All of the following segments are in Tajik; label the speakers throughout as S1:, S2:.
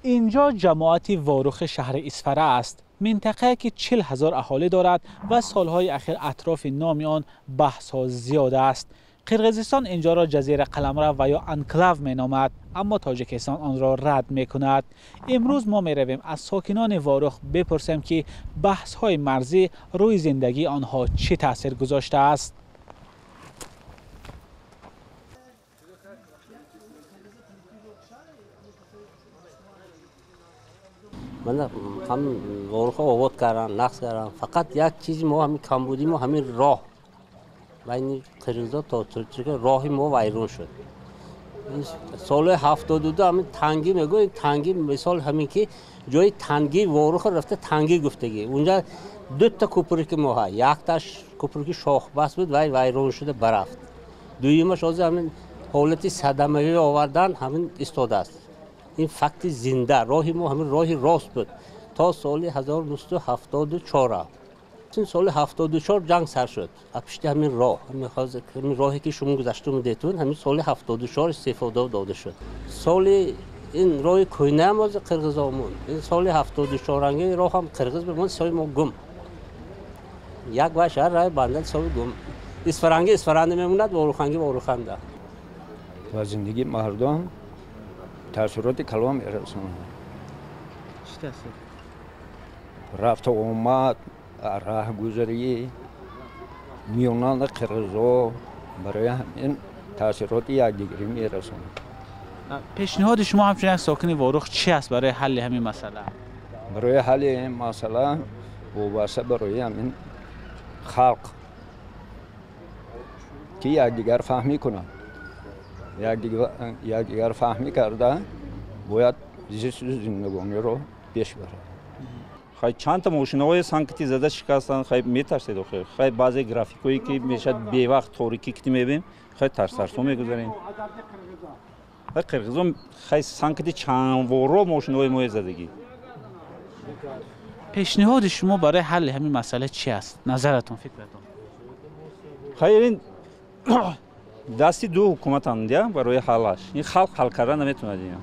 S1: Инҷо ҷамоати Ворухи шаҳри Исфара аст. Минтақае ки 40 000 аҳолӣ дорад ва солҳои ахир атрофи номи он баҳсҳо зиёд аст. Қирғизистон инҷоро ҷазира қаламрав ва ё анклав меномад, аммо Тоҷикистон онро рад мекунад. Имрӯз мо меравем, аз сокинони Ворух бипурсем, ки баҳсҳои марзӣ рӯи зиндагии онҳо чӣ таъсир гузоштааст.
S2: Мана ҳам Воруха обод кардам, нақс кардам. Фақат як чизи мо, ҳамин камбудӣ мо, ҳамин роҳ байни қирғизо то Туркия, роҳи мо вайрон шуд соли 72. Ҳамин тангӣ мегӯем, тангӣ, мисол, ҳамин ки ҷои тангӣ Воруха рафта, тангӣ гуфтагӣ. Унҷа дута кӯприки мо ҳа, якташ кӯприки шохбаст буд, вай вайрон шуда барафт. Дуюмаш ҳозир ҳамин ҳолати садамавӣ овардан, ҳамин истодааст. Ин факти зинда. Роҳи мо ҳамин роҳи рост буд то соли 1974. Соли 74 ҷанг сар шуд аз пишти ҳамин роҳ. Ҳамин роҳе ки шумо гузашта омадетун, ҳамин соли 74 истифода дода шуд. Соли ин роҳи кӯйнаам ҳозир қирғизо монд. Ин соли 74-анги роҳ ҳам қирғиз бимонд, ҳисоби мо гум. Як вай шаҳр раи банда ҳисоби гум. Исфаранги исфаранда мемонад, воруханги воруханда.
S3: Ва зиндагии мардум таъсироти калон мерасонад.
S1: Чӣ таъсир?
S3: Рафту омад, раҳгузарӣ миёнани қирғизо, барои ҳамин таъсироти якдигарӣ мерасонад.
S1: Пешниҳоди шумо ҳамчун як сокини Ворух чӣ аст барои ҳалли ҳамин масъала?
S3: Барои ҳалли ин масъала вобаста барои ҳамин халқ, ки якдигар фаҳмӣ кунанд, якдигар фаҳмӣ карда бояд зисту зиндагониро пеш барад.
S4: Хай, чандта мошинаҳои санкти зада шикастанд. Хай, метарсед охир. Хай, баъзе графикҳое ки мешавад, бевақт торикӣ ки мебинем, хай, тарстарсо мегузарем. Хай, қирғизон, хай, санкти чандворо мошинаҳои мои задагӣ.
S1: Пешниҳоди шумо барои ҳалли ҳамин масъала чӣ аст, назаратон, фикратон?
S4: Хай, ин дасти ду ҳукуматанд я барои ҳаллаш. Ин халқ ҳал карда наметавонад, ин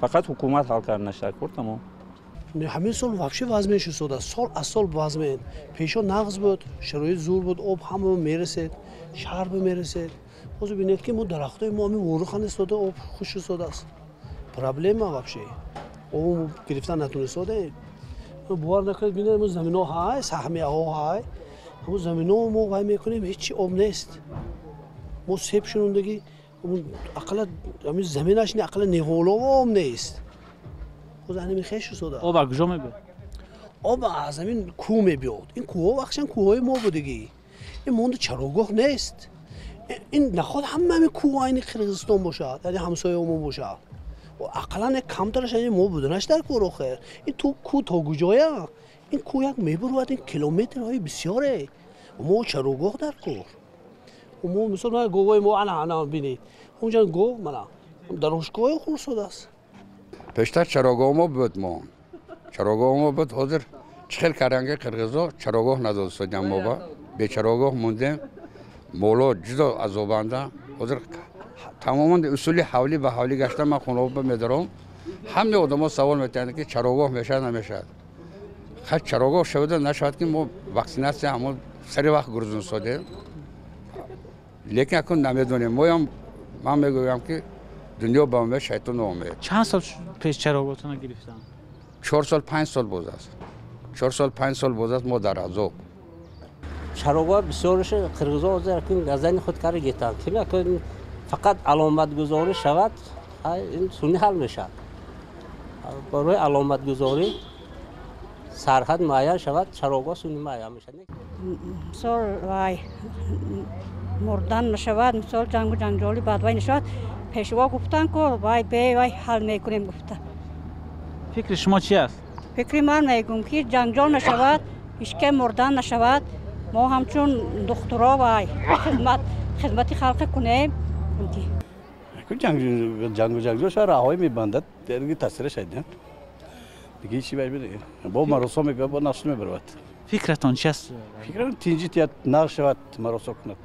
S4: фақат ҳукумат ҳал карда нашавад, кор тамом.
S5: Ҳамин сол вообще вазмен шуд, сол аз сол вазмен. Пешо нағз буд, шароит зур буд, об ҳама мерасед, шаҳр мерасед. Ҳозир бинед, ки мо дарахтои мо ҳамин Ворухан истода, об хуш истодааст. Проблема вообще, об гирифтан натонистодаем. Бовар накунед, бинед, мо замино ҳай, саҳмияҳо ҳай, ҳамон замино мо вай мекунем, ҳечи об нест. Мо себ шунондагӣ, ақалла ҳамин заминаш не, ақалла ниҳолово об нест. Ҳозир ҳамин хеш истода.
S1: Об аз куҷо мебиёд?
S5: Об аз ҳамин кӯҳ мебиёд. Ин кӯҳҳо вақшан кӯҳҳои мо будагӣ. Ин монда чарогоҳ нест. Ин наход ҳама ҳамин кӯҳ айни Қирғизистон бошад, яъне ҳамсояи мо бошад, ақаллан як камтараш ани мо буданаш дар кор. Охир ин ту кӯҳ то куҷоя? Ин кӯҳ як мебурвад, ин километрҳои бисёре. Мо чарогоҳ дар кор. Мо мисол говои мо ана ана бинед, онҷа гов мана дар ошгоҳи хурсодааст.
S6: Пештар чарогоҳ мо буд, мо чарогоҳ мо буд. Ҳозир чӣ хел карданги, қирғизо чарогоҳ надодистодям, мо ба бечарогоҳ мондем, моло ҷудо азобанда. Ҳозир тамоман усули ҳавлӣ ба ҳавлӣ гашта, ман хонаба медорам, ҳамаи одамо савол метиҳанд, ки чарогоҳ мешавад, намешавад. Хай, чарогоҳ шавада нашавад, ки мо ваксинатсия ҳамон сари вақт гурзунсодем, лекин акун намедонем. Моям ман мегӯям, ки дунё ба умед, шайтон ноумед.
S1: Чанд сол пеш чарогоҳтонро гирифтанд?
S6: 4 сол, 5 сол боз аст, 4 сол, 5 сол боз аст, мо дар азоб.
S2: Чарогоҳ бисёраш қирғизо ҳозир акун газани худ карда гирифтанд. Ким акун фақат аломатгузорӣ шавад, ин сунъӣ ҳал мешавад. Барои аломатгузорӣ сарҳад муайян шавад, чарогоҳ сунъӣ муайян мешавад.
S7: Мисол, вай мурдан нашавад, мисол, ҷангу ҷанҷоли бадвай нашавад. Пешво гуфтанд, ку вай бе вай ҳал мекунем гуфта.
S1: Фикри шумо чи аст?
S7: Фикри ман мегӯм, ки ҷанҷол нашавад, ҳичке мурдан нашавад. Мо ҳамчун духтуро вай хизмати халқе кунем.
S8: Ҷангу ҷанҷол ша раҳҳои мебандад, таъсираш айдиям дига ҳечи вай бо маросо мебиёд, бо нафс мебаравад.
S1: Фикратон чи аст?
S8: Фикрам, тинҷи тият нағз шавад, маросо кунад.